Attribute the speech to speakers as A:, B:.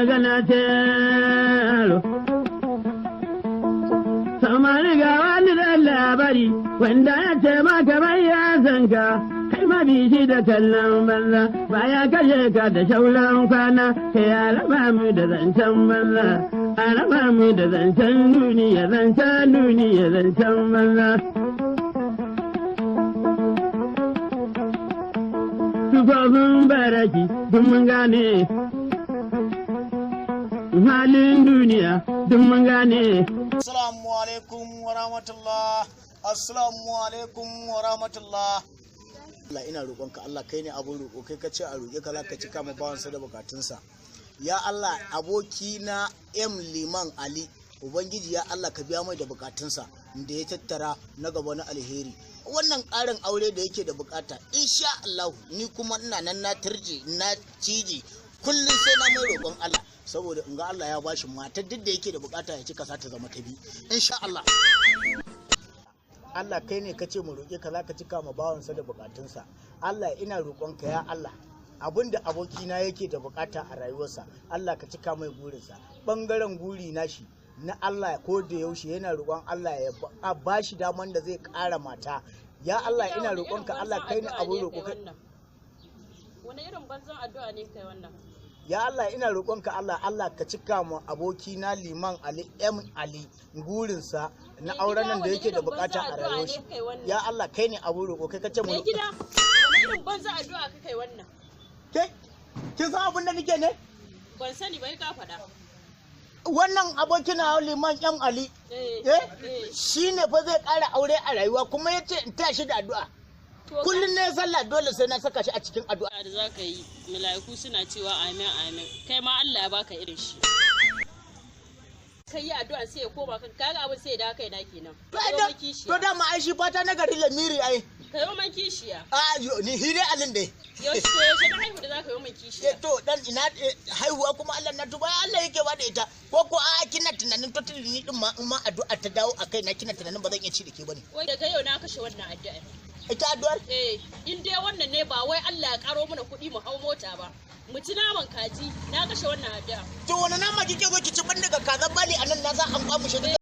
A: Magana ce yaro. Samari ga wani ɗan labari wanda ya ce maka bai ya san ka, kai ma bi shi da kallon banza baya kashe ka da shauran kwana, kai ya raba mu da zancen banza, a raba mu da zancen duniya, zancen duniya, zancen banza. Tufafin baraki duk mun gane halin duniya, duk mun gane.
B: Assalamu alaikum wa rahmatullah. Assalamu alaikum wa rahmatullah. Allah, ina roƙonka, Allah, kai ne abun roƙo, kai ka ce a roƙe ka za ka cika ma bawansa da bukatunsa. Ya Allah, aboki na M Liman Ali, Ubangiji ya Allah ka biya mai da bukatunsa da ya tattara na gaba na alheri. Wannan ƙarin aure da yake da bukata, insha Allah ni kuma ina nan na turje na cije, kullum sai na mai roƙon Allah saboda in ga Allah ya bashi matar duk da yake da bukata ya cika sa ta zama ta bi, insha Allah. Allah, kai ne kace mu roƙe ka za ka cika ma bawansa da bukatunsa. Allah, ina roƙonka ya Allah, abinda abokina yake da bukata a rayuwarsa, Allah ka cika mai burinsa. Bangaren guri nashi na Allah, ko da yaushe yana roƙon Allah ya ba shi daman da zai ƙara mata. Ya Allah, ina roƙonka, Allah, kai ne abun roƙo.
C: Wani irin banzan addu'a ne kai wannan?
B: Ya Allah, ina roƙonka, Allah, Allah ka cika mu abokina Liman Ali M Ali gurinsa na auren nan da yake da bukata a rayuwar shi. Ya Allah, kai ne abu roƙo, kai kace mu
C: Mai gida, wani irin banzan addu'a ka kai wannan?
B: Ke kin san abin da nake ne?
C: Ban sani bai, ka faɗa.
B: Wannan abokina Liman M Ali, eh, shine fa zai ƙara aure a rayuwa, kuma yace in tashi da addu'a. Kullum ne sallah dole sai na saka shi a cikin addu'a.
C: Da za ka yi, mala'iku suna cewa amin amin, kai ma Allah ya baka irin shi. Kai yi addu'a sai ya koma kan kaga abin sai ya dawo kai na kenan.
B: To dama ai shi fata na gari lamiri ai.
C: Ka yi man kishiya.
B: A ni hire alin dai.
C: Yaushe, to yaushe na haihu da za ka yi man kishiya?
B: To dan ina haihuwa kuma, Allah na tuba, Allah yake ba da ita. Ko a kina tunanin to ni din ma in ma addu'a ta dawo a kai na, kina tunanin ba zan iya ci da ke bane?
C: Wai daga yau na kashe wannan addu'a.
B: Ita addu'ar?
C: Eh, in dai wannan ne, ba wai Allah ya karo mana kuɗi mu hau mota ba, mu ci naman kaji, na kashe wannan addu'a.
B: To wani nama kike zo ki ci ban daga kazan bali a nan na za an kwamushe.